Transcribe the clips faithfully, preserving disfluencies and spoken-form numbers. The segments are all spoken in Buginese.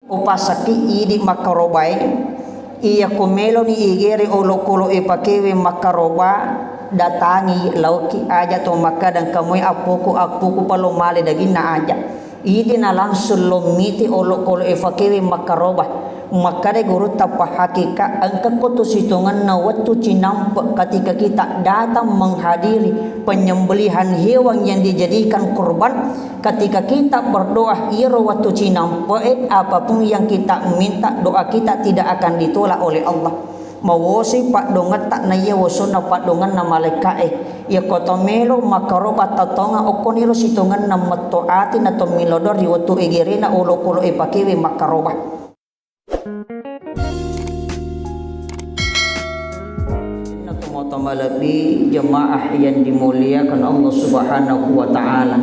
Upasakki idi makkarobae, iyako meloni igere olokolo ipakewe makkaroba, datangi laoki, aja to makkadang kamoi appuku, appuku palo male daginna, aja. Idi na langsung lommiti olokolo ipakewe makkaroba. Makkada gurutta pahakika, engkako tu sitongenna wettu cinampe ketika kita datang menghadiri penyembelihan hewan yang dijadikan kurban. Ketika kita berdoa, iyaro wettu cinampe'e, apapun yang kita minta, doa kita tidak akan ditolak oleh Allah. Mawosi paddongetta naiya wosonna paddongenna malaika'e. Iyako to melo makkaroba tatonga, okkoniro sitongenna metto ati na to milodong ri wettu egerena olokolo epakewe makkaroba. Inna tomatoa malebbi jemaah yang dimuliakan Allah Subhanahu wa Ta'ala.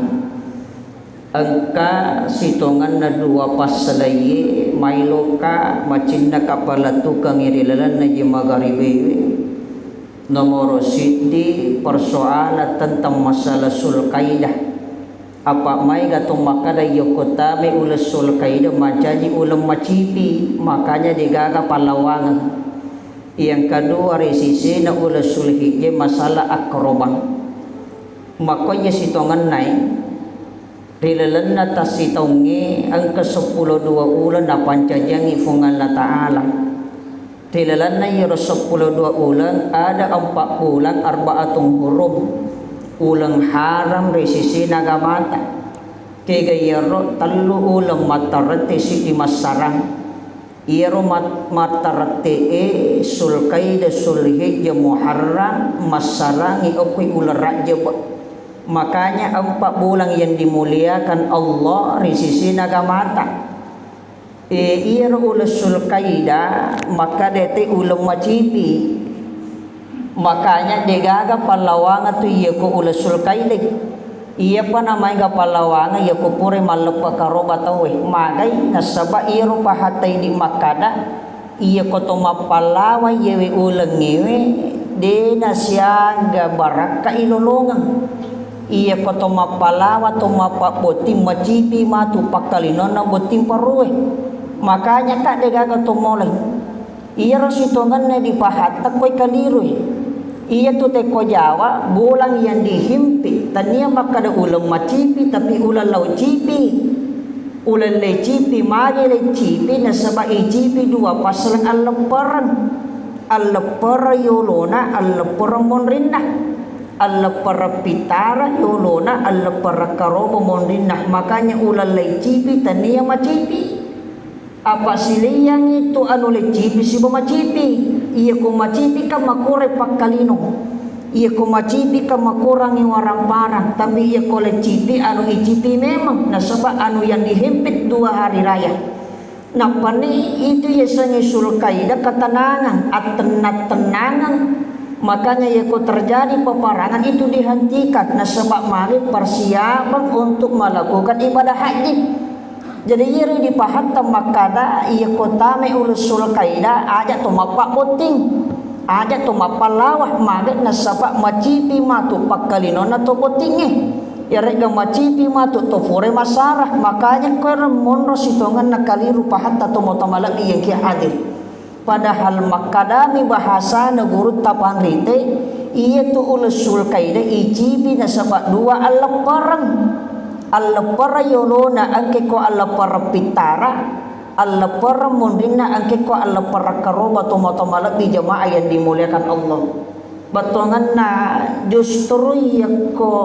Engka sitongenna dua passalaiye mailoka macinnaka palettukengngi ri lalenna je magaribewe. Nomoro siddi, persoalan tentang masalah Sulkaidah. Apa maega to makkada, iyako tame uleng Sulkaidah mancaji uleng macipi, makanya degaga pallawangeng. Yang kedua, ri sisena uleng Sulhijjah masalah akkarobang. Makkoye sitongennae, ri lalenna tassitaungnge engka seppulo dua uleng napancajiangngi Fuang Allah Ta'ala. Ri lalenna iyaro seppulo dua uleng, ada empat bulan arba'atun hurum, uleng haram ri sisina agamata. Kega iyaro tellu uleng mattarette siddi massarang. Iyaro mat-, mattarette e Sulkaidah, Sulhijjah, Muharram, massarangi okkoi uleng Rajab. Makanya empat bulan yang dimuliakan Allah ri sisina agamata. E, iyaro uleng Sulkaidah makkada te uleng macipi. Makanya degaga pallawangeng tu iyako uleng Sulkaidah. Iyapa namaega pallawangeng iyako pura malleppe karoba tauwe. Magai, nasaba iyaro pahatta idi makkada, iyako to mappallawang iyewe ulengngewe, de nasiaga barakka ilolongeng. Iyako to mappalawa, to mappabbotting, macipi matu pakkalinonna botting parue. Makanya ka degaga to molai. Iyaro sitongenna dipahatta koi kalirui. Iyatu tekko Jawa, bulan yang dihimpit, tania makkada uleng macipi, tapi uleng lao cipi. Uleng le cipi, magi le cipi, nasaba icipi dua passaleng alleppereng. Alleppereng yolona, alleppereng monrinna. Alleppereng pitara yolona, alleppereng karoba monrinna. Makanya uleng lai cipi tania macipi. Apa sileiyangi tu anu le cipi siba macipi. Iyako macipi kan makurai pakkalino. Iyako macipi kan makurangi warang parang. Tapi iyako le cipi anu icipi memang. Nasaba anu yang dihimpit dua hari raya. Nappani itu yasengnge Sulkaidah ketenangan, attenna-tennangeng. Makanya yako terjadi peperangan itu dihentikan, nasaba magi persiapan untuk melakukan ibadah haji. Jadi iyaro dipahatta makkada, iyako tame uleng Sulkaidah, aja to mappabbotting, aja to mappallawa, magi nasaba macipi matu pakkalinonna to bottingnge. Iyare'ga macipi matu to pura massara, makanya koero monro sitongenna kaliru pahatta tomatoa malebbi yang ki hadir. Padahal makkadami bahasana gurutta panrite, iyatu uleng Sulkaidah icipi nasaba dua alleppereng. Alleppereng yolona engke ko alleppereng pittara, alleppereng monrinna engke ko alleppereng karoba tomatoa malebbi jamaah yang dimuliakan Allah. Bettuangenna justru yakko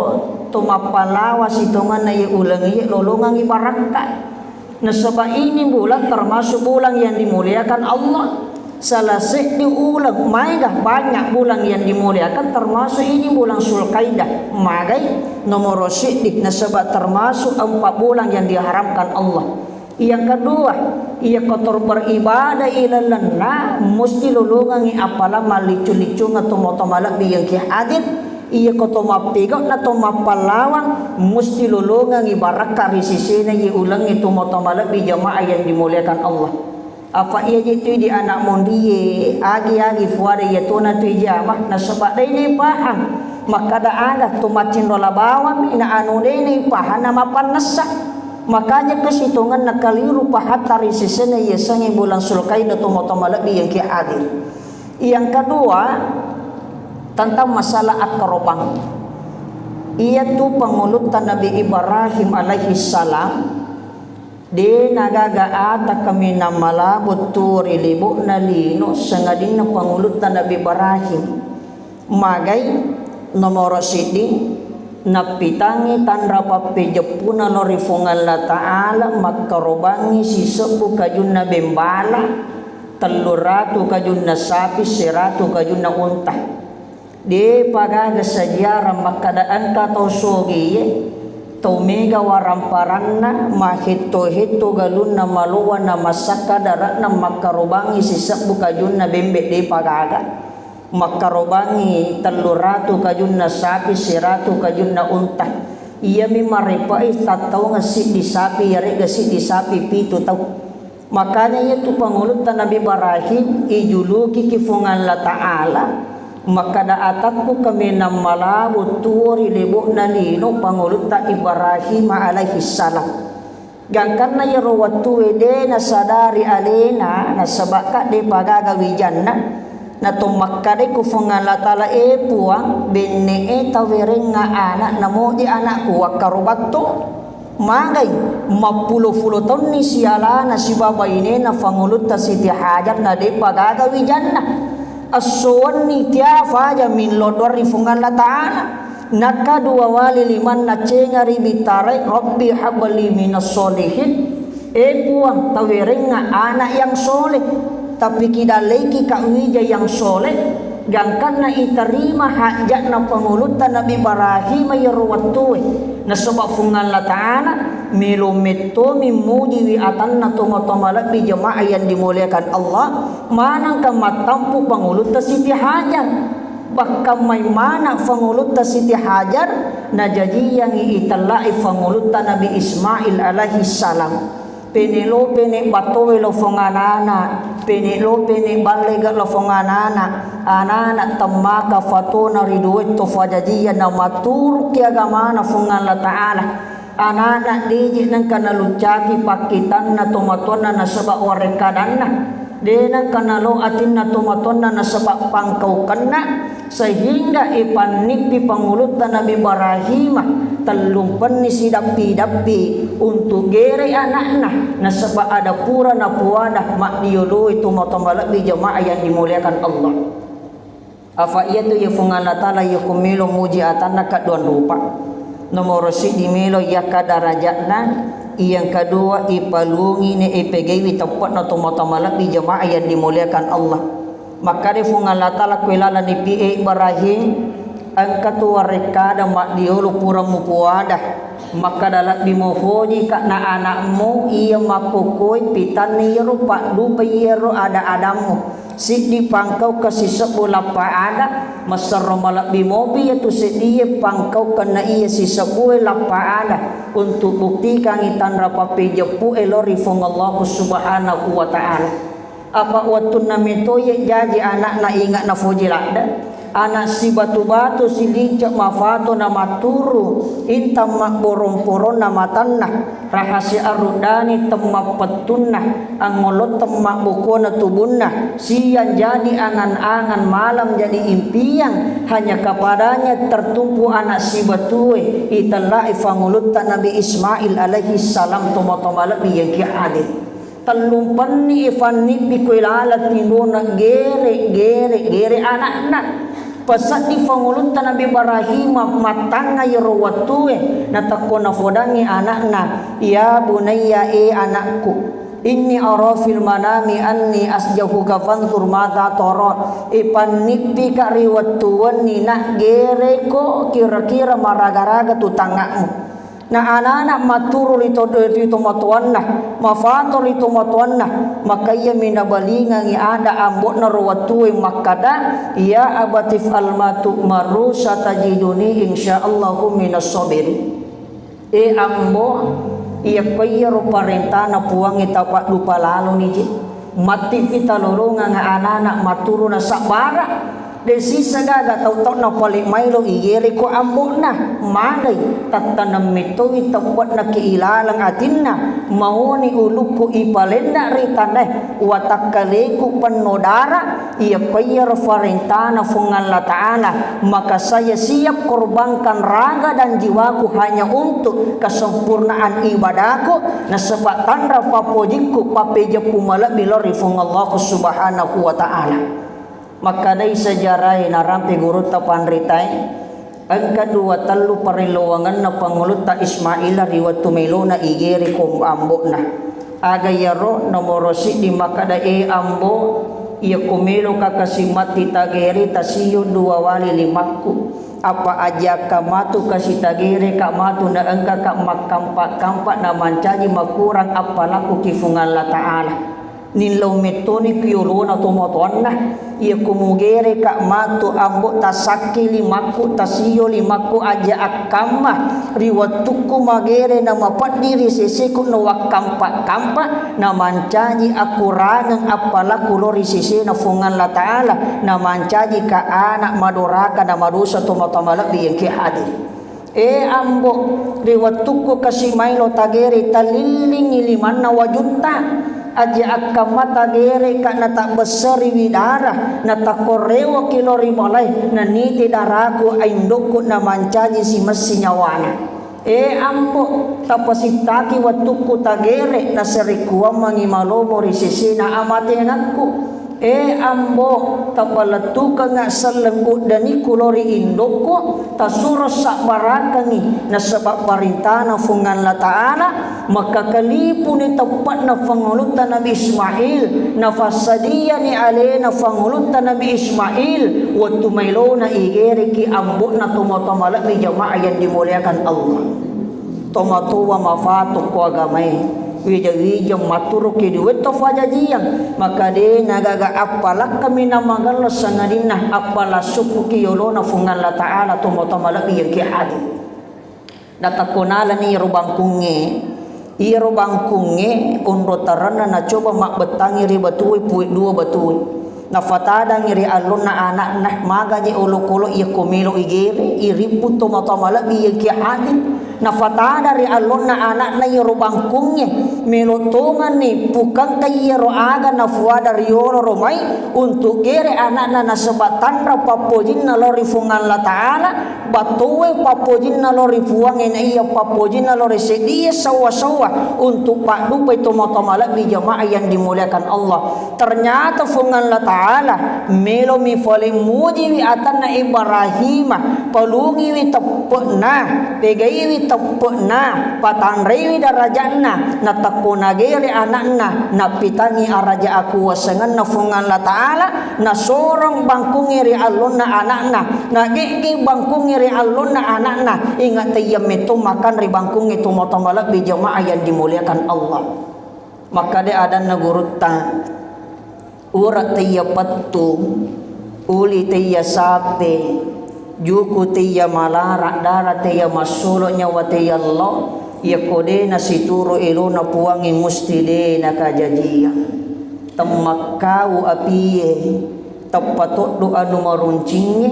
to mappalawa sitongenna ye uleng ye lolongengngi barakka. Nasaba ini bulan termasuk bulan yang dimuliakan Allah. Salah seddi uleng maega banyak bulan yang dimuliakan termasuk ini bulan Sulkaidah. Magai nomoro seddi nasaba termasuk empat bulan yang diharamkan Allah. Yang kedua, iyako to beribadah ilalenna musti lolongengngi apala malliccu-liccungeng tomatoa malebbi yang ki hadir. Iyako to mappigau na to mappallawang musti lolongengngi barakka ri sisena ye ulengnge tomatoa malebbi jamaah yang dimuliakan Allah. Apa iya je tu di anak mondie agi-agi fuada iya tona tu ijabah nasaba dai ne paham makkada aga tu maccinro labawang ina anu dai ne paham na mapannessa. Makanya kesitongenna kaliru pahatta ri sesena yasengnge bulan Zulkaidah, tomatoa malebbi yang ki hadir. Yang kedua, tentang masalah akkarobang. Iyatu pangulutta Nabi Ibrahim alaihi salam, de nagaga ata kaminang malabo tuo ri lebo'na lino, sangadinna pangulutta Nabi Ibrahim. Magai, nomoro siddi, nappitangngi tanra pappejeppuna lao ri Fuang Allah Ta'ala, makkarobangngi sisebbu kajunna bembala, tellu ratu kajunna sapi, seratu kajunna unta. Depa gaga sejarah makkada engka tau sogie, tau mega waramparanna, mahetto-hetto galunna malowa na massakka dare'na makkarobangngi sisebbu kajunna bembe, depa gaga. Makkarobangngi tellu ratu kajunna sapi, seratu kajunna unta. Iyami marepe'i tattaungeng siddi sapi, yaregga siddi sapi pitu tau. Makanya iyatu pangulutta Nabi Ibrahim ijulukiki Fuang Allah Ta'ala, makkada atakku kaminang malabo tuo ri lebo'na lino pangulutta Ibrahim alaihi salam. Gangkanna iyaro wettue de nasadari alena, nasaba ka depa gaga wijanna. Nato makkadai ku Fuang Allah Ta'ala, "E Puang, benne'e tawerengnga ana', namoji ana'ku, wakkarobatto." Magai, mappulo-pulo taunni sialana sibawa bainena pangulutta Siti Hajar, na depa gaga wijanna. Esso wenni tia faja millau doa ri Fuang Allah Ta'ala. Nakka dua wali limanna cengari bitarai, "Rabbi habli minas solihin." E Puang, tawerengnga anak yang soleh. Tapi kidalleiki ka wija yang soleh, gangkanna iterima hajatna pangulutta Nabi Ibrahim iyaro wettue. Nasaba Fuang Allah Ta'ala melo mettomi mujiwi atanna tomatoa malebbi jamaah yang dimuliakan Allah, manengka mattampu pangulutta Siti Hajar. Pakkammai mana pangulutta Siti Hajar, najajiyangi itella'i pangulutta Nabi Ismail alaihi salam. Pene lo pene battowe lo Fuang anana, pene lo pene ballega lo Fuang anana, anana temmaka fatona ri duetto fajajiya na maturuki agamana Fuang Allah Ta'ala. Anana deje nengka naluccaki pakkitanna tomatoanna nasaba warekkadanna. De nengka nalo atinna tomatoanna nasaba pangkaukenna, sehingga ipannippi pangulutta Nabi Ibrahim tellumpenni sidappi-dappi untuk gere anakna, nasaba ada pura napuada maddioloi tomatoa malebbi jamaah yang dimuliakan Allah. Afa iyatu iya Fuang Allah Ta'ala iya ko melo muji atanna kedduang rupa. Nomoro siddi melo iya ka darajatna, yang kedua ipalungini ipegaiwi teppe'na tomatoa malebbi jamaah yang dimuliakan Allah. Makkada Fuang Allah Ta'ala kue laleng nipi e Ibrahim, engka tu warekkada maddiolo pura mupuada. Makkada lebbi mufoji ka na anakmu iya makkokoi pitanni iyaro paddupa iyaro ada-adammu. Siddi pangkauka sisebbu lappa ada, maserro malebbi mopi iyatu seddie pangkaukenna iya sisebbue lappa ada untuk buktikangi tanra pappejeppue lao ri Fuang Allah Subhanahu wa Ta'ala. Apa wettunna metoye jaji anakna inga nafoji ladde, anak sibatu-batu silicce mafato na matturu intang mabborong-poronna matanna. Rahasia arruddani temmappettunna, angngolotteng mabbokona tubunna, siang jadi angan-angan, malam jadi impian, hanya kepadanya tertumpu anak sibatue, itellai fangulutta Nabi Ismail alaihi salam, tomatoa malebbi yang ki hadir. Tellumpenni ifannippi kue laleng tindona gere, gere, gere anakna. Paseddi fangulutta Nabi Ibrahim mattangnga iyaro wettue, natakko nafodangngi anakna, "Ya bunayya, e anakku, inni ara fil manami anni asjahuka fanzur madza tara." Ipannippika ri wettu wenni, nak, gereko kira-kira maraga-raga tu tangnga'mu. Na anana matturu ri to-, ri tomatoanna, mafato ri tomatoanna, maka iyami nabalingangi ada ambo'na ro wettue makkada, "Ya abati if'al ma tu'maru satajiduni insyaallahu minas sabirin." E ambo, iyakko iyaro parentana Puangnge tapaddupa laloni je. Mattifi talolongeng anana matturu nasabbara. De sisa gaga tau-tau napale maelo igere ko ambo'na, magai tattaneng metoi teppe'na ke ilaleng atinna, mauni ulukku ipalenna ri tanae, watakkaleku penno dara, iya koiyaro farentana Fuang Allah Ta'ala, maka saya siap korbankan raga dan jiwaku hanya untuk kesempurnaan ibadahku, nasaba tanra pappojikku, pappejeppu malebbi lao ri Fuang Allah Subhanahu wa Ta'ala. Makkedai sejarae narampe gurutta panritae, engka dua tellu parelluangenna pangulutta Ismail ri wettu melona igere ko ambo'na. Aga iyaro? Nomoro siddi makkeda, e ambo, iyako meloka kasi matti tagere, tasio dua wali limakku. Apa ajakka matu kasi tagereka matu na engkaka makkampa-kampa na mancaji makurang appalakku ki Fuang Allah Ta'ala. Nillau mettoni ku yolona tomatoanna, iyako mugereka matu ambo tasakki limakku, tasio limakku aja akkamma ri wettukku magere na mapeddi ri seseku na wakkampa-kampa na mancaji akurangeng appalakku lao ri sesena Fuang Allah Ta'ala, na mancaji ka ana madoraka na madosa tomatoa malebbi engke hadir. E ambo, ri wettukku kasi maelo tagere talillingi limanna wajutta, aja akkamma tagereka na tabbesseriwi dara, na takkorrewoki lao ri balae, na niti daraku aindokku na mancaji simessi nyawana. E ambo, tapasittaki wettukku tagere, naserekuammengi malomo ri sesena amateangekku. E ambo, tapalettukengnga selleng uddanikku lao ri indokku, tasuro sabbarakengngi nasaba parintana Fuang Allah Ta'ala, makkakalipuni teppe'na fangulutta Nabi Ismail, nafassadiani alena fangulutta Nabi Ismail, wettu maelona igereki ambo'na tomatoa malebbi jamaah yang dimuliakan Allah. Tomatoa mafato ko agamae, wija-wija maturuki duwetta fajajiang, maka de nagaga appalakkami namagella sangadinna appalassukkuki yolona Fuang Allah Ta'ala tomatoa malebbi yang ki hadir. Natakkonalani iyaro bangkungnge, iyaro bangkungnge onro taranna nacoba mabbettangi ri batue, pue dua batue. Nafatadangngi ri allonna ana'na, magaje olokolo iyako melo igere, irippu tomatoa malebbi iyaki hadir. Nafatada ri allonna ana'na iyaro bangkungnge, melo tonganni pukangka iyaro aga nafuada riolo romai untuk gere ana'na nasaba tanra pappojinna lao ri Fuang Allah Ta'ala, battoe pappojinna lao ri Puangnge, na iya pappojinna lao ri seddie sawwa-sawwa untuk paddupai tomatoa malebbi jamaah yang dimuliakan Allah. Ternyata Fuang Allah Ta'ala melomi fale mujiwi atanna Ibrahima, palungiwi teppe'na, pegaiwi teppe'na, patanreiwi darajatna, natakko nagere ana'na, napitangi araja akuwasengenna Fuang Allah Ta'ala, nasorong bangkungnge ri allonna ana'na, nagegge bangkungnge ri allonna ana'na, inga taiya metto makanre bangkungnge tomatoa malebbi jamaah yang dimuliakan Allah. Makkeda adanna gurutta, ura taiya pettu, uli taiya sape, juku taiya malara, dara taiya massolo, nyawa taiya lo, iyako de nasituru elona Puangnge musti de nakajajiang. Temmakkau apie, tappa toddo anu maruncingnge,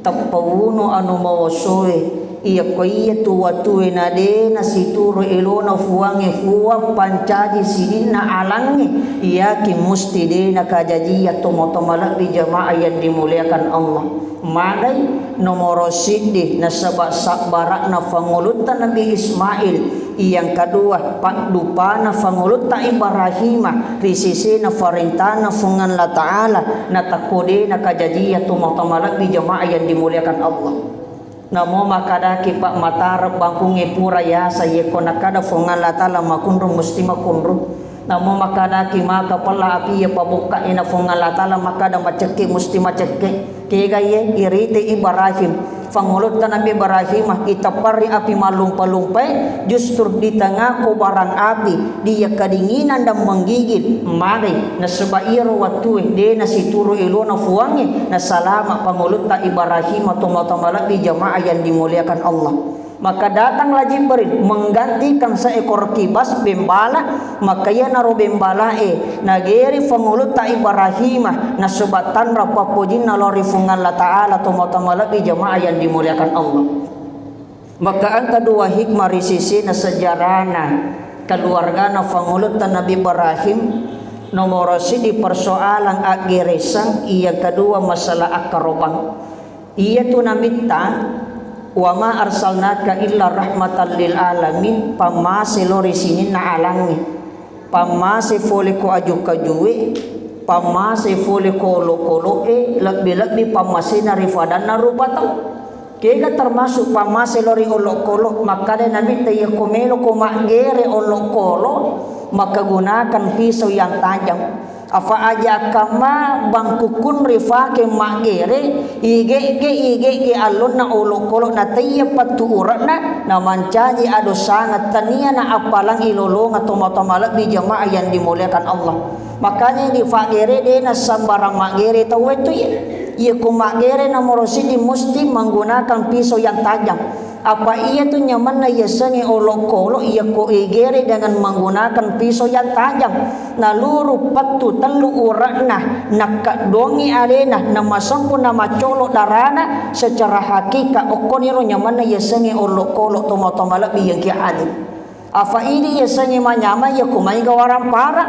tappa uno anu mawosoe, iyako iyatu watue na de nasituru elona Fuangnge Fuang pancaji sininna alangnge, iyaki musti de nakajajia tomatoa malebbi jamaah yang dimuliakan Allah. Magai nomoro siddi nasaba sabbara'na fangulutta Nabi Ismail, yang kedua paddupana fangulutta Ibrahima ri sesena farentana Fuang Allah Ta'ala, natakko de nakajajia tomatoa malebbi jamaah yang dimuliakan Allah. Namo makkadaki, Pak, matareng bangkungnge pura yasa, yekko nakkada Fuang Allah Ta'ala makunru musti makunru. Namo makkadaki, maka pella api iya pabokka ena Fuang Allah Ta'ala makkada macekke musti macekke. Kega iye, irite Ibrahim, fangolotta Nabi Ibrahim itepparri api mallumpa-lumpae, justru di tengah kobaran api, dia kedinginan dan menggigil, magai nasaba iyaro wattue de nasituru elona Fuangnge, nasalama pangolotta Ibrahim, tomatoa malebbi jamaah yang dimuliakan Allah. Maka datanglah Jibril menggantikan seekor kibas bembala, maka iyanaro bembalae nagere Pangulutta Ibrahimah, nasaba tanra pappojinna lao ri Puang Allah Ta'ala, tomatoa malebbi jamaah yang dimuliakan Allah. Maka engka dua hikmah ri sesena sejarahna keluargana Pangulutta Nabi Ibrahim. Nomoro siddi persoalan aggeresang, yang kedua masalah akkarobang. Iyatu Nabitta, "Wa ma arsalnaka illa rahmatan lil alamin," pammase lao ri sininna alangnge, pammase fole ko aju-kajue, pammase fole ko olokolo'e, lebbi-lebbi pammasena ri fadanna rupa tau. Kega termasuk pammase lao ri olokolo, makkada Nabitta, "Iyako meloko maggere olokolo, maka gunakan pisau yang tajam." Afa aja kamma bangkukkun rifake maggere, igegge, igegge allonna olokolo, nataiya pattu ure'na, namancaji ado sanga tania na appalang ilolonga tomatoa malebbi jamaah yang dimuliakan Allah. Makanya di faggere de na sembarang maggere tau itu ya. Iya ko maggere nomoro siddi musti menggunakan pisau yang tajam. Apa iyatu nyamanna yasengnge olokolo, iyako igere dengan menggunakan pisau yang tajam. Naluru pettu tellu ure'na, nakkedduangngi alena, namasempuna maccolo darana, secara hakika okkoniro nyamanna yasengnge olokolo tomatoa malebbi yang kia adil. Afa idi yasengnge manyameng iyako maega warampara.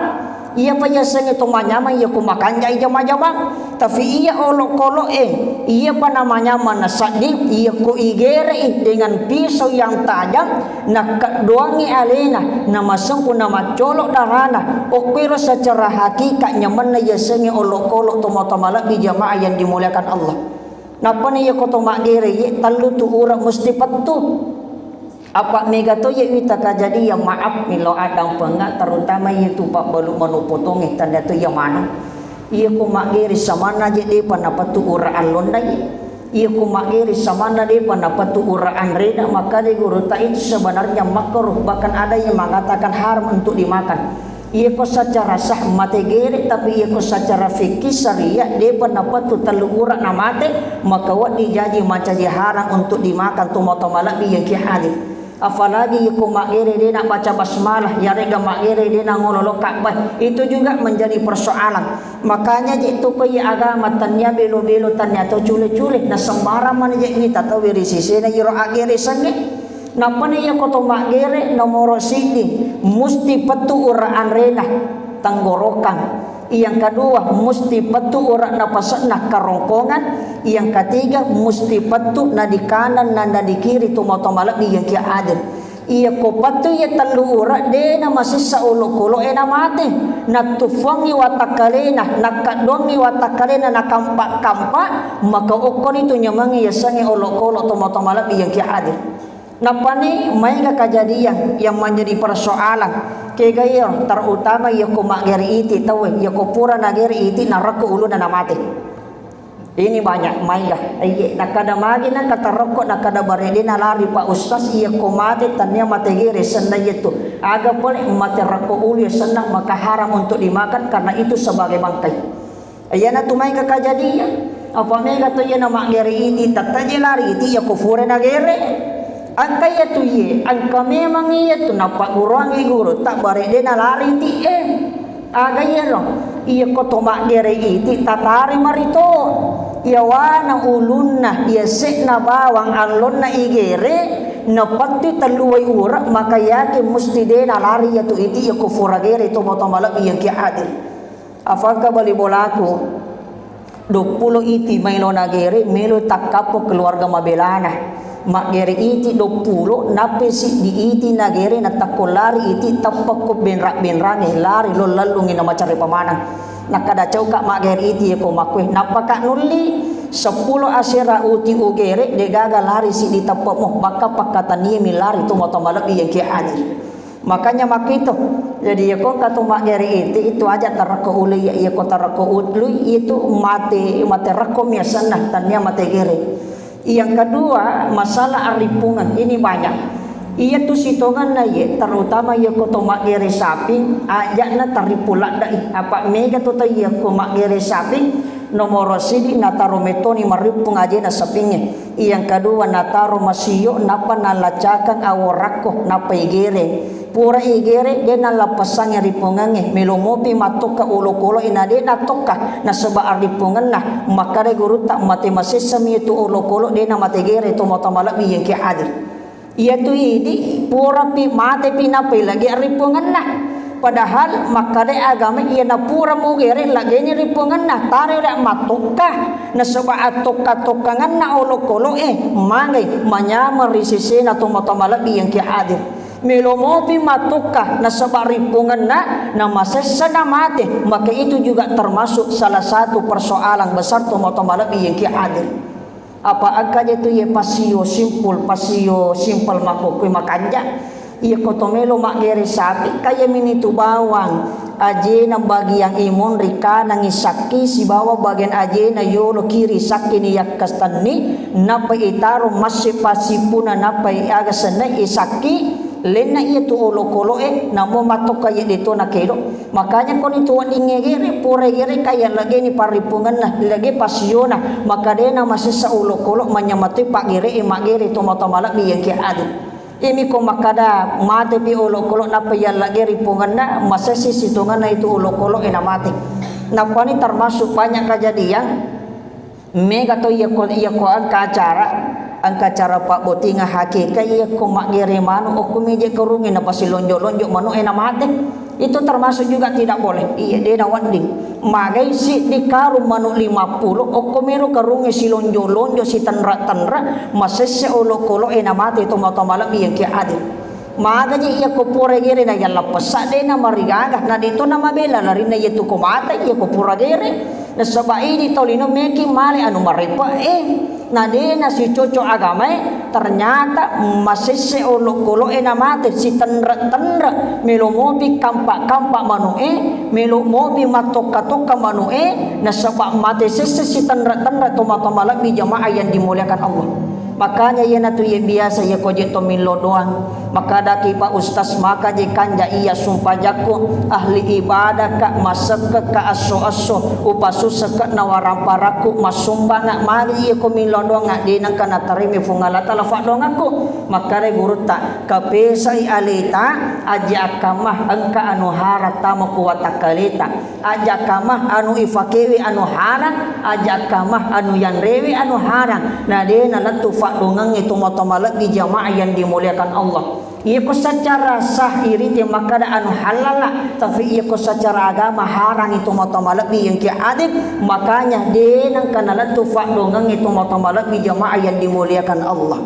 Iyapa yasengnge to manyameng iyako makanjai jama-jamang. Tapi iya olokolo'e, iyapa namanyameng nasedding, iyako igere'i dengan pisau yang tajam, nakkedduangngi alena, namasempuna maccolo darana. Okkoiro secara hakika nyamanna yasengnge olokolo tomatoa malebbi jamaah yang dimuliakan Allah. Nappani iyako to maggere iye, tellu tu ure musti pettu. Apa mega to iya wita kajadian, maaf mi lao addampenga, terutama iya tu pabbalu manu potongnge, tanda to iya maneng. Iya ko maggere samanna je depa napettu ura allonna iye. Iya ko maggere samanna depa napettu ura anrena, maka de guru ta itu sebenarnya makruh, bahkan ada yang mengatakan haram untuk dimakan. Iyako secara sah mate gere, tapi iyako secara fikih syariat depa napettu tellu ura namate, maka wedding jaji mancaji haram untuk dimakan tu matoa malebbi yang ki hadis. Apalagi iyako maggere de na baca basmalah, yarega maggere de na ngololo Ka'bah, itu juga menjadi persoalan. Makanya je tu ko iya agama tania belo-belo, tania to cule-cule, na sembarang mani je wita tau ri sisena iro aggere senge. Nappani iyako to maggere nomoro siddi, musti pettu ura anrena, tenggorokan. Yang kedua, musti pettu ura napase'na, kerongkongan. Yang ketiga, musti pettu nadi kanan na nadi kiri tu matoa malebbi yang kia adil. Iyako pettu iya tellu ura de na masessa olokolo'e namate. Nattuffuangngi watakkalena, nakkedduangngi watakkalena, nakampa-kampa, maka okkoni tu nyamangngi yasengnge olokolo tu matoa malebbi yang kia adil. Nappani maega kajadian yang menjadi persoalan. Kega iya, terutama iyako maggere iti tauwe, iyako pura nagere iti narekko uluna namate. Ini banyak maega. Iye, nakada magi na katarekko, nakada baredena lari Pak Ustaz, iyako mate tania mate gere senna iyatu. Aga pole mate rekko ulu ya senna, maka haram untuk dimakan karena itu sebagai bangkai. Iyana tu maega kajadian. Apa mega to iyana maggere iti, tette je lari iti, iyako fura nagere. Engka iyatu iye, engka memang iyatu napagguruangngi guru, tabbaredena lari iti e. Aga iyaro? Iyako to maggere iti, tatari marito. Iyawana ulunna, iyase'na bawang allonna igere, napettu tellu wai ura, maka yakin musti de nalari iyatu iti, iyako fura gere to matoa malebbi yang kia adil. Afangka bali bolaku, duappulo iti maelo nagere, melo takkappo keluarga mabelana. Maggere iti duappulo, nappi siddi iti nagere, natakko lari iti, tappakko benra-benrange, lari lo lallungi na macare pamanang. Nakkada cauka maggere iti yako makkue, nappaka nulli seppulo asera uti ugere, degaga lari siddi tappakmo, bakka pakkataniemi lari tu matoa malebbi yang kia adil. Makanya makkitu. Jadi, iyako engka tu maggere iti, itu aja tarekko ului, iyako tarekko ului itu mate, mate rekko miasanna, tania mate gere. Yang kedua, masalah arripungeng. Ini banyak. Iyatu sitongenna iye, terutama iyako to maggere saping, aja'na tarippu ladde'i. Apa mega to tau iyako maggere saping, nomoro sidi nataro metoni marippung ajena sapingnge. Yang kedua nataro masio, nappa nalacakang aworakko, nappa igere. Pura igere, de nallappessangngi ripungengnge, melo mopi mattokka olokolo, ina de nattokka, nasaba aripungenna, makkada gurutta, mate masessami tu olokolo, de namate gere, to mata malebbi yengki hadir. Iyatu idi purapi matepi nappai lagi ripungenna. Padahal makkada agama iyana pura mugere lageni ripungenna, tare ora mattokka, nasaba attokka-tokkangenna olokolo e magai manyameng ri sesena to mata malebbi yengki hadir. Melo mopi mattokka nasaba ripungenna, namasessa namate, maka itu juga termasuk salah satu persoalan besar to mata malebbi yengki hadir. Apa engka je tu ye pasio simpul, pasio simpel makkokkoe makanja. Iyako to melo maggere sapi, kaya mini tu bawang, ajena bagian imonri kanangi sakki sibawa bagian ajena yolo kiri sakki ni yakkastenni, nappa itaro masse pasipuna nappa aga senna isakki, lenna iya tu olokolo e, namo mattokka ye deto nakedo. Makanya koni tu weddingnge gere, pura gere kaya lageni parippungenna, lage pasiona, maka dena masessa olokolo manyamatu paggere e maggere to mata malebbi yengki adu. Ini ko makkada matepi olokolo nappa yallage ripungenna, masessi sitongenna itu olokolo e namate. Nappani termasuk banyak kejadian. Mega to iyako, iyako engka acara, engka acara pabbotinga hakeka, iyako maggere manu okko meja karungi napasilonjo-lonjo manu e namate. Itu termasuk juga tidak boleh. Iya, de nawedding. Magai siddi karung manu lima puluh, okko mero karungi silonjo-lonjo, sitenra-tenra, masesse olokolo e namate to mata malebbi yengki hadir. Magaji iyako pura gere na yallappessa de namarigaga, na de to namabela larinna iyatu ko mate iyako pura gere. Nasaba idi tau lino meki male anu marepe e, na de nasicoco agamae, ternyata masesse olokolo e namate, sitenre-tenre, melo mopi kampa-kampa manu e, melo mopi mattokka-tokka manu e, nasaba mate sesse sitenre-tenre to mata malebbi jamaah yang dimuliakan Allah. Makanya iyanatu iya biasa iyako je to millo doang. Makkadaki Pak Ustaz, maka je kanja iya sumpajakku, ahli ibadahka, masekkekka esso-esso, upasusseke nawaramparakku, massumbanga magi iyako millo doang, de nengka natarimi Fuang Allah Taala faddongakku. Makkada gurutta, kapesai aleta, aja akkamma engka anu harang tama ku watakkaleta. Aja kamma anu ifakewe anu harang, aja kamma anu yanrewe anu harang. Na de nalettu faddongengnge to mata malebbi jamaah yang dimuliakan Allah. Iyako secara sah irite makkada anu halala, tapi iyako secara agama harangi to mata malebbi yengki adil, makanya de nengka nalettu faddongengnge to mata malebbi jamaah yang dimuliakan Allah.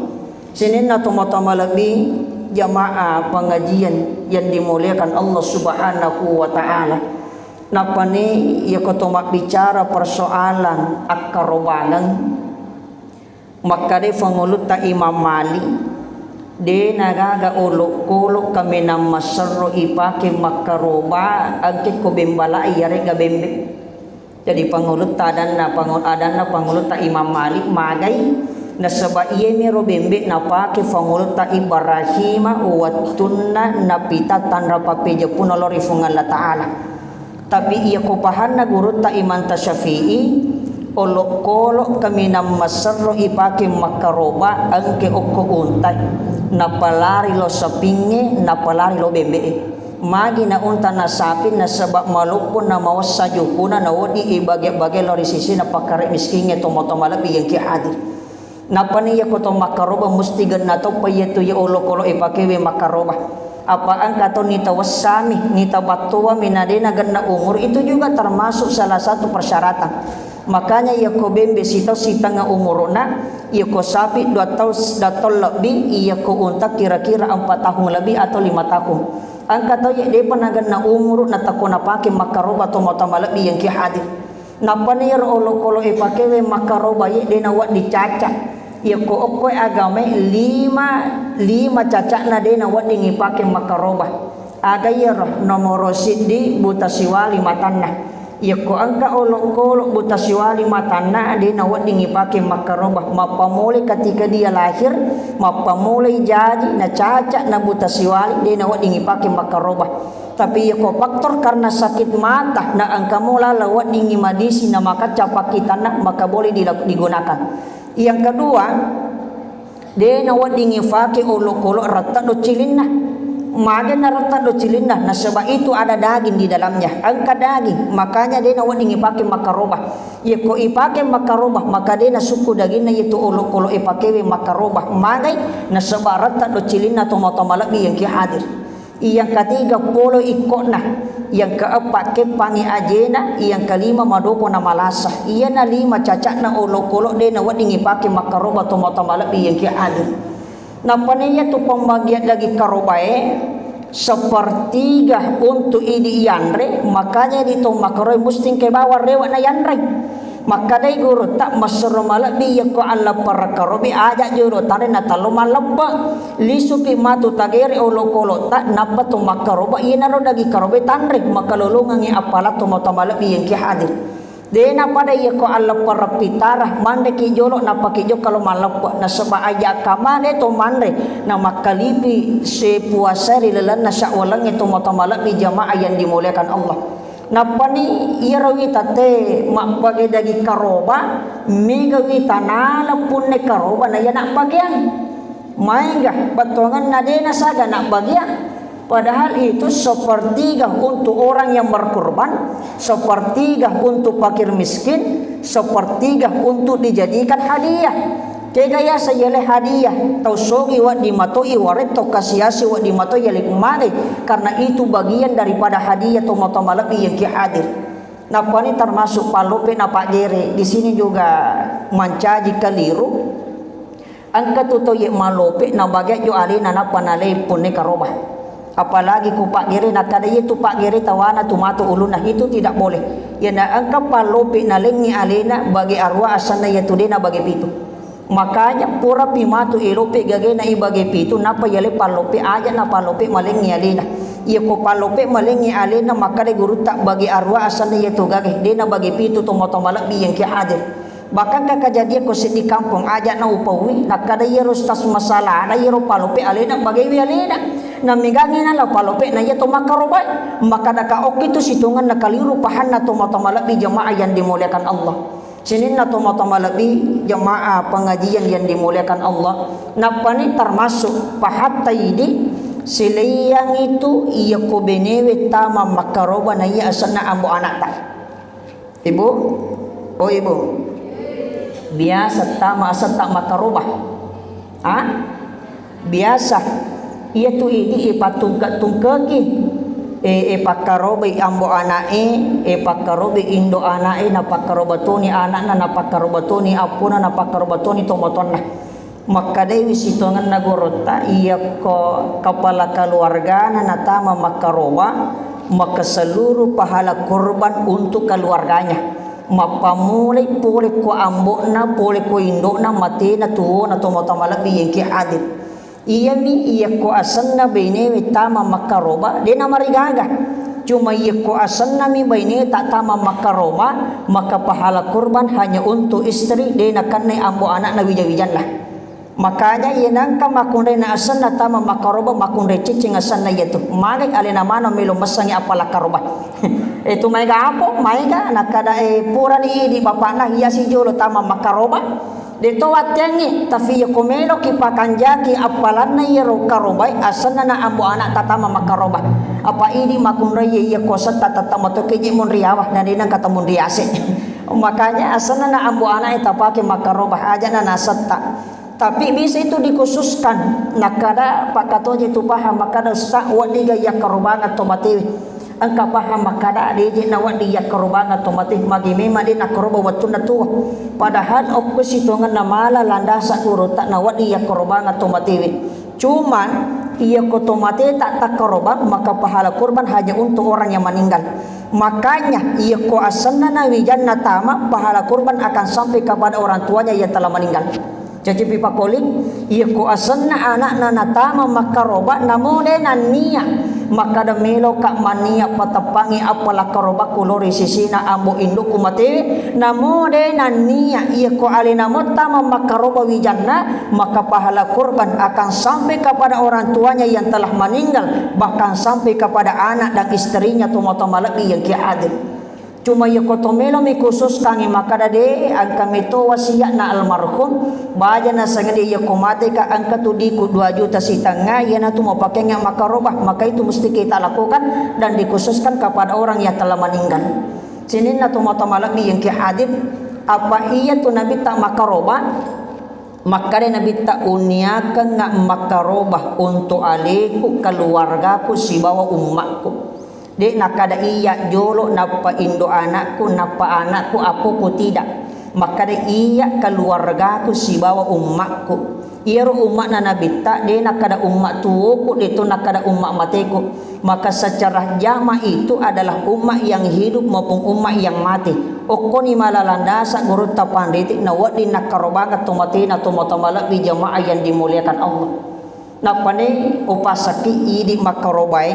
Sininna to mata malebbi jamaah pengajian yang dimuliakan Allah Subhanahu wa Ta'ala. Nappani iyako to mabbicara persoalan akkarobangeng, makkadai Fangulutta Imam Malik, de nagaga olokolo kaminang maserro ipake makkaroba engke ko bembalai yarega bembe. Jadi Fangulutta adanna, Fangu-, adanna Fangulutta Imam Malik magai, nasaba iyemiro bembe napake Fangulutta Ibrahima wettunna napita tanra pappejeppuna lao ri Fuang Allah Ta'ala. Tapi iyako pahanna gurutta Imam Tasyafi'i, olokolo kaminang maserro ipake makkaroba engke okko untai, napalari lao sapingnge, napalari lao bembe'e. Magi na unta na sapi nasaba maloppo na mawessa jukuna na wedding ibage-bage lao ri sisina pakkare miskingnge to mata malebbi yengki hadir. Nappani iyako to makkaroba musti genna toppa iyatu iya olokolo ipakewe makkaroba. Apa engka to nita wessami, nita battoami na de nagenna umur, itu juga termasuk salah satu persyaratan. Makanya iyako bembe sitau sitengnga umuru'na, iyako sapi dua tau, dua tau lebbi, iyako unta kira-kira empat tahun lebih atau lima tahun. Engka tau ye depa nagenna umuru natakko napake makkaroba to mata malebbi yengki hadir. Nappani iyaro olokolo ipakewe makkaroba ye de nawedding caca. Iyako okkoe agamae lima, lima caca'na de nawedding ipake makkaroba. Aga iyaro? Nomoro siddi buta siwali matanna. Yakko engka olokolo buta siwali matanna, de nawedding ipake makkaroba. Mappamulai ketika dia lahir, mappamulai jaji, nacaca, nabuta siwali, de nawedding ipake makkaroba. Tapi yakko faktor karena sakit mata, na engka mo laleng weddingi madisi na makacca pakkitanna, maka boleh dila-, digunakan. Yang kedua, de nawedding ifake olokolo retta doccilinna. Maga na retta doccilinna? Nasaba itu ada daging di dalamnya. Engka daging, makanya de nawedding ifake makkaroba. Yekko ifake makkaroba, maka de nasukku daginna yetu olokolo ipakewe makkaroba. Magai? Nasaba retta doccilinna tomatoa malebbi yang ki hadir. Yang ketiga, polo ikko'na. Yang keempat, keppangi ajena. Yang kelima, madoko na malasa. Iyana lima caca'na olokolo de nawedding ipake makkaroba tomatoa malebbi yang ki hadir. Nappani iyatu pembagian daging karobae, sepertiga untuk idi yanre, makanya idi to makkarobae musti engka bawang rewe na yanre. Makkadai gurutta, massuro malebbi yakko alleppereng karobae, aja jolo tanre na tallo malleppe. Lisupi matu tagere olokolotta, nappa to makkaroba, iyanaro daging karobae tanre, makalolongengi appalang tomatoa malebbi yang ki hadir. De napada yakko alleppereng pitara, manreki jolo, nappaki jokka lo malleppe. Nasaba aja kamane to manre, na makkalipi sepuasa ri lalenna syawwalengnge tomatoa malebbi jamaah yang dimuliakan Allah. Nappani iyaro wita te mabbage daging karoba, mega wita nala punne karoba na iya nabbageang. Maega bettuangenna de nasaga nabbageang. Padahal itu sepertiga untuk orang yang berkurban, sepertiga untuk fakir miskin, sepertiga untuk dijadikan hadiah. Kega yaseng yale hadiah, tau sogi wedding matoi, ware tau kasiasi wedding matoi yale magai, karena itu bagian daripada hadiah tomatoa malebbi yang ki hadir. Nappani termasuk pallope na pagere. Di sini juga mancaji keliru. Engka tu tau ye mallope na bagea jo alena nappa nalei punne karoba. Apalagi ku pagere, nakkada yetu pagere tawana tu matu ulunna, itu tidak boleh. Yana engka pallope nalengngi alena bage arua asenna yatu de na bage pitu. Makanya purapi matu elope gagena i bage pitu, nappa yale pallope aja na pallope malengngi alena. Yako pallope malengngi alena, makkada gurutta bage arua asenna yatu gage, de na bage pitu tomatoa malebbi yang ki hadir. Bahkan ka kejadian ko seddi kampong aja na upaui, nakkada yero stas masalah ada yero pallope alena bagewi alena. Namigangi na la pallope na iya to makkarobai, makkada ka okki tu sitongenna kaliru pahanna tomatoa malebbi jamaah yang dimuliakan Allah. Sininna tomatoa malebbi jamaah pengajian yang dimuliakan Allah. Nappani termasuk pahatta idi, sileang itu iya ko benewe tama makkaroba na iya asenna ambo anakta. Ibu, oh ibu, biasa tama asetta makkaroba. Ah? Biasa, iyatu idi ipattungke-tungkeki, e, e pakkarobai ambo ana'e, e pakkarobai indo ana'e, napakkaroba toni ana'na, napakkaroba toni appuna, napakkaroba toni tomatoanna. Makkadaiwi sitongenna gorotta, iyakko kepala keluargana natama makkaroba, maka seluruh pahala korban untuk keluarganya. Mappammulai pole ko ambo'na, pole ko indo'na, matena tuwona tomatoa malebbi yengki hadir. Iyami iyakko asenna bainewe tama makkaroba, de namarigaga. Cuma iyakko asennami bainewe ta tama makkaroba, maka pahala kurban hanya untuk istri, de nakennai ambo anakna wija-wijanna. Makanya iya nengka makkunraina asenna tama makkaroba, makkunrai ciccing asenna iyatu. Magai alena maneng melo messangi appala karoba. Itu maega apo, maega nakkada, eh, purani idi bapakna hiasi jolo tama makkaroba. De to watteangngi, tapi iyako meloki pakanjaki appalanna iyaro karobai, asenna na ambo anak tatama makkaroba. Apa idi makkunrai iyako setta tetta matoke je monriawa, na de nengka to monriase. Makanya asenna na ambo anak tapake makkaroba, aja na nasetta. Tapi bisa itu dikhususkan, nakkada pakkatoje tu paham, makkada, "Ustaz, weddiga yakkarobangeng to matewe?" Engka paham makkada, "Deje na wedding yakkarobangeng to mate, magi memang de nakkaroba wettunna tuo." Padahal okko sitongenna mala landasa gurutta na wedding yakkarobangeng to matewe. Cuman, iyako to mate tak takkarobang, maka pahala kurban hanya untuk orang yang meninggal. Makanya, iyako asenna na wijanna tama, pahala kurban akan sampai kepada orang tuanya yang telah meninggal. Jaji pipakkoling, iyako asenna anakna natama makkaroba, namo de nannia Makkada, "Meloka mannia pateppangi appala karobakku lao ri sisina ambo indukku matewe." Namo de nannia, iyako alena mottama makkaroba wijanna, maka pahala kurban akan sampai kepada orang tuanya yang telah meninggal, bahkan sampai kepada anak dan istrinya, tomatoa malebbi yang ki hadir. Cuma iyako to melomi khususkangi makkada, de, engka meto wasiatna almarhum, baja nasengedi iyako mateka engka tu diku dua juta sitengnga, iyanatu mapakengnga makkaroba, maka itu mesti kita lakukan dan dikhususkan kepada orang yang telah meninggal. Sininna tomatoa malebbi yang ki hadir, apa iya tu nabitta makkaroba? Makkada nabitta, "Uniakengnga makkaroba untuk aleku, keluargaku, sibawa ummakku." De nakkada iya jolo, nappa indo anakku, nappa anakku, appoku, tidak. Makkada iya keluargaku sibawa ummakku. Iyaro ummakna nabitta, de nakkada umma tuoku, de to nakkada umma mateku. Maka secara jama itu adalah umma yang hidup maupun umma yang mati. Okkoni malalandasa gurutta panriti, nawedding nakkarobangeng tomatena, tomatoa malebbi jamaah yang dimuliakan Allah. Nappane upasakki idi makkarobae,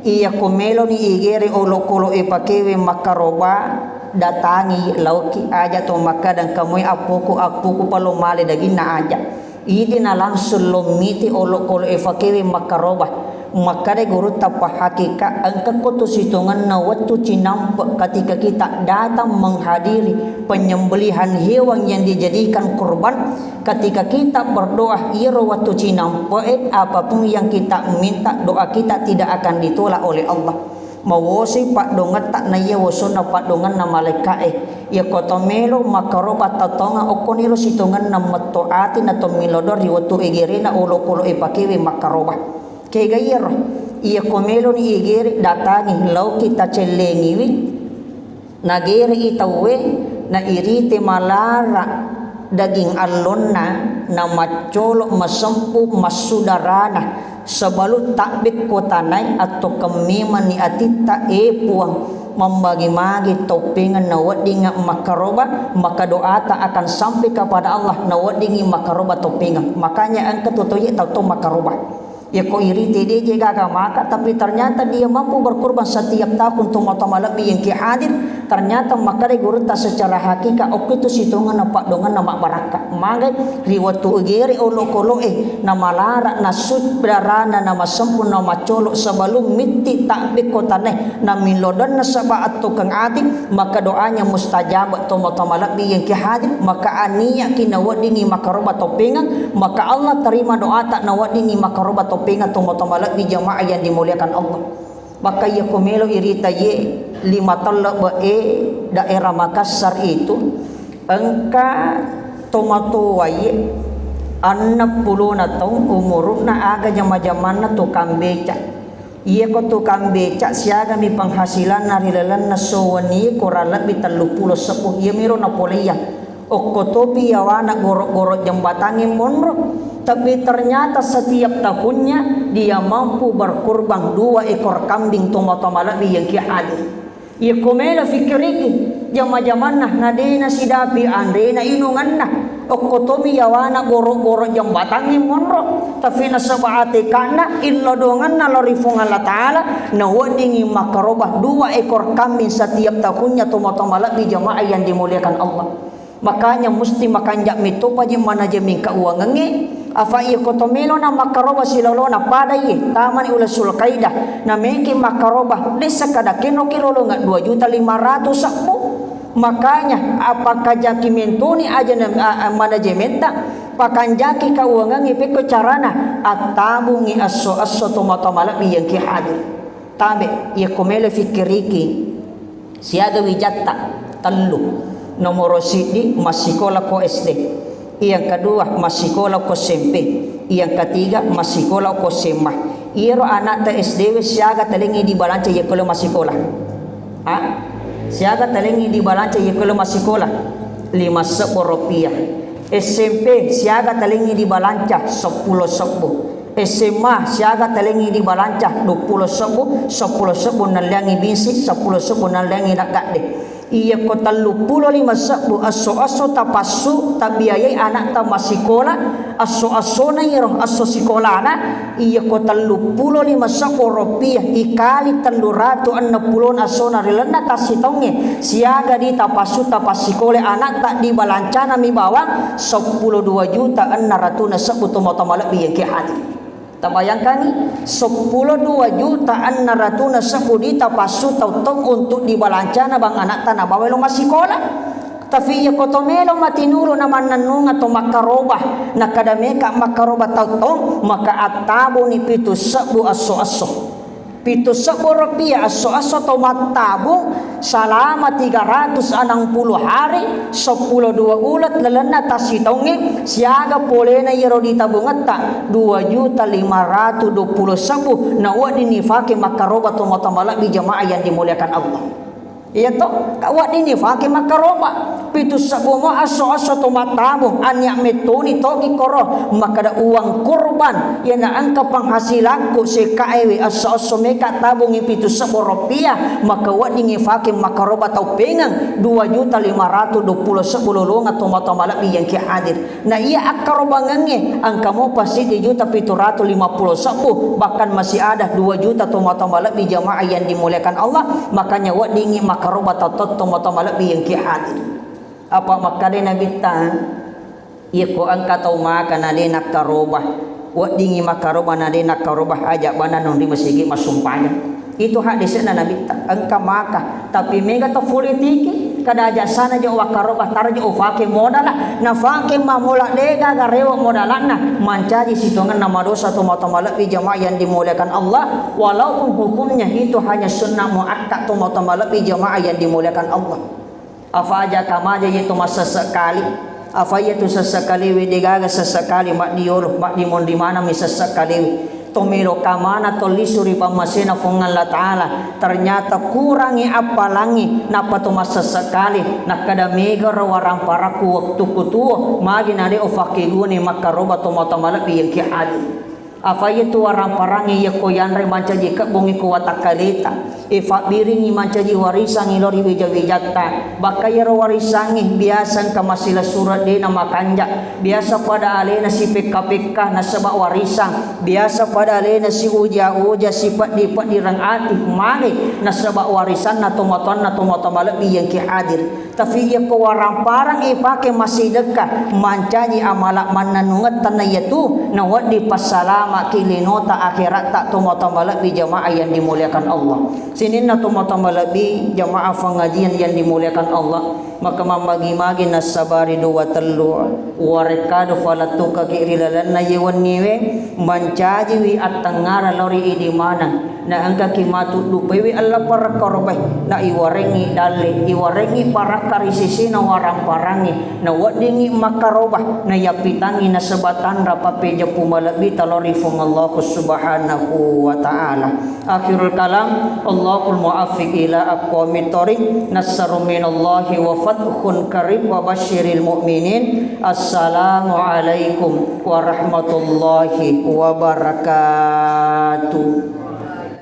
iyako meloni igere olokolo e pakewe makkaroba, datangi lauki, aja to makkadang kamui appoku, appoku palo male daginna aja. Idi na langsung lo miti olokolo e pakewe makkaroba. Makkada gurutta pahakika, engka ko tu sitongenna wettu cinampe ketika kita datang menghadiri penyembelihan hewan yang dijadikan kurban, ketika kita berdoa, iyaro wettu cinampe e, apapun yang kita minta, doa kita tidak akan ditolak oleh Allah. Mawosi paddongetta naiya wosonna paddongenna malaika'e. Iyako to melo makkaroba tatonga okkoniro sitongenna metto ati na to milodong ri wettu egerena olokolo e pakewe makkaroba. Kega iyaro, iyako meloni igere, datangi, lauki tacellengiwi, nagerei tauwe, nairite malara daging allonna, namaccolo masempu massudarana, sebelum takbek kotanae, atau kemmemanni atitta, e Puang, mambagi-magi toppengeng naweddinga makkaroba, maka doata akan sampai kepada Allah, naweddingi makkaroba toppengeng. Makanya engka tu toye tau to makkaroba. Yako irite deje gaga maka, tapi ternyata dia mampu berkorban setiap tahun, tomatoa malebbi yang ki hadir, ternyata makkada gurutta secara hakika, okko itu sitongenna paddongenna mabbarakka. Magai ri wettu igere olokolo e, namalara, nasuddarana, namasempu, namacolo, sebelum mitti takbek kotanae, namilodonna saba attokeng ati, maka doanya mustajab, tomatoa malebbi yang ki hadir, maka aniaki naweddingi makkaroba toppengeng, maka Allah terima doata naweddingi makkaroba toppengeng, tomatoa malebbi jamaah yang dimuliakan Allah. Maka iya ko melo irita ye lima tellebbe e daerah Makassar itu, engka tomatoa ye enneng pulona taung umuruna aga jama-jamanna tukang beca. Iyako tukang beca siagami penghasilanna ri lalenna esso wenni kurang lebbi telluppulo sebbu, iyamiro napoleang. Okko topi yawana goro-goro jembatangnge monro, tapi ternyata setiap tahunnya dia mampu berkurban dua ekor kambing, tomatoa malebbi yang ki hadir. Iyako melo fikkiriki jama-jamanna, na de nasidapi anrena inunganna. Okko tomi yawana goro-goro jembatangnge monro, tapi nasaba atekana illodonganna lao ri Puang Allah Ta'ala, naweddingi makkaroba dua ekor kambing setiap tahunnya, tomatoa malebbi jamaah yang dimuliakan Allah. Makanya musti makanja mettopaji manajemen keuangengnge. Afa iya ko to melona makkaroba silolona pada iye tamani uleng Sulkaidah, nameki makkaroba, de sekkada kenroki lolonga dua juta lima ratus sebbu. Makanya apa kajaki mentoni aja na, a, a, manajementa, pakanjaki keuangengnge pekko carana, attabungi esso-esso tomatoa malebbi yang ki hadir. Tabe, iya ko melo fikkiriki siaga wijatta tellu. Nomoro siddi massikola ko S D, yang kedua massikola ko S M P, yang ketiga massikola ko S M A. Iyaro anakta S D we siaga talengngi dibalanca iya ko massikola? Ha? Siaga talengngi dibalanca iya ko massikola? Lima sebbu rupiah. S M P siaga talengngi dibalanca? Seppulo sebbu. S M A siaga talengngi dibalanca? Duappulo sebbu, seppulo sebbu nalleangngi bisi, seppulo sebbu nalleangngi naggadde. Iyako telluppulo lima sebbu esso-esso tapassu tabbiayai anakta massikola, esso-essona iyaro esso sikolana, iyako telluppulo lima sebbu rupiah ikali telluratu enneng pulona essona ri lalenna tassitaungnge, siaga di tapassu tapassikolai anakta di balancanami bawang seppulo dua juta enneng ratuna sebbu tomatoa malebbi engke hadir. Tabayangkangngi, seppulo dua juta enneng ratuna sebbu di tapassu tau-tau untuk dibalancana bang anakta nabawa lo massikola. Tapi iya ko to melo matinulu na mannennunga to makkaroba, nakkada meka makkaroba tau-tau, maka attabuni pitu sebbu esso-esso. Pitu sebbu rupiah esso-esso to mattabung, salama tiga ratus enam puluh hari, seppulo dua uleng lalenna tassitaungnge, siaga polena iyaro ditabungetta, dua juta lima ratus dua puluh sebbu, na wedding nifake makkaroba tomatoa malebbi jamaah yang dimuliakan Allah. Iya to, ka wedding nifake makkaroba. Pitu sebbu mo esso-esso to mattabung, ania mettoni togi koro, makkada uang kurban, iyana engka penghasilakku sekaewe esso-esso meka tabungi pitu sebbu rupiah, maka weddingngi fake makkaroba tau pengeng dua juta lima ratus dua puluh sebbu lolonga tomatoa malebbi yang ki hadir. Na iya akkarobangengnge engka mopa siddi juta pitu ratus lima puluh sebbu, bahkan masih ada dua juta tomatoa malebbi jamaah yang dimuliakan Allah, makanya weddingngi makkaroba tau tomatoa malebbi yang ki hadir. Apa makkadai Nabitta, iyako engka tau maka na de nakkaroba, weddingngi makkaroba na de nakkaroba, aja bana nonri masigi massumpajang. Itu hadisna Nabitta, engka maka, tapi mega to politiki, kada aja sana jo wakkaroba, tara jo ufake modala, nafake mamola de gaga rewe modalanna, mancaji sitongenna madosa tomatoa malebbi jamaah yang dimuliakan Allah, walaupun hukumnya itu hanya sunnah muakkad tomatoa malebbi jamaah yang dimuliakan Allah. Afa aja kamaja yetu massesse kali. Afa yetu sesse kaliwe degaga sesse kali maddiolo, maddimonri manami sesse kaliwe. To melo kamana to lisu ri pammasena Fuang Allah Ta'ala. Ternyata kurangi appalangi nappa to massesse kali. Nakkada megaro waramparakku wettukku tuo, magi na de ufakkeguni makkaroba tomatoa malebbi yang ki hadir. Afa iyatu waramparangnge yakko yanre mancaji kebbongngi ko watakkaleta, e fabbiringngi mancaji warisangngi lao ri wija-wijatta. Bakka iyaro warisangnge biasa engka massila sureng de namakanja, biasa pada alena sipekka-pekka nasaba warisang, biasa pada alena siuja-uja, sipeddi-peddireng ati, magi nasaba warisanna tomatoanna tomatoa malebbi yang ki hadir. Tapi yakko waramparang ipake massidekka, mancaji amala mannennungetta na iyatu, nawedding passalamaki linota akheratta tomatoa malebbi jamaah yang dimuliakan Allah. Sininna tomatoa malebbi jamaah pengajian yang dimuliakan Allah, maka mammagi-magi nassabari dua tellu warekkado falattukaki ri lalenna ye wenniwe, mancajiwi attengngarang lao ri idi maneng. Na engkaki matu dupaiwi allapparakkarobae, na iwarengngi dalle, iwarengngi parakka ri sesena waramparangnge, na weddingngi makkaroba, na yappitangngi nasaba tanra pappejeppu malebbi talao ri Fuang Allah Subhanahu wa Ta'ala. Akhirul kalam, Allahul muwaffiq ila aqwamit thoriq, nasrun minallahi wa fathun qarib wa basyiril mu'minin. Assalamualaikum warahmatullahi wabarakatuh.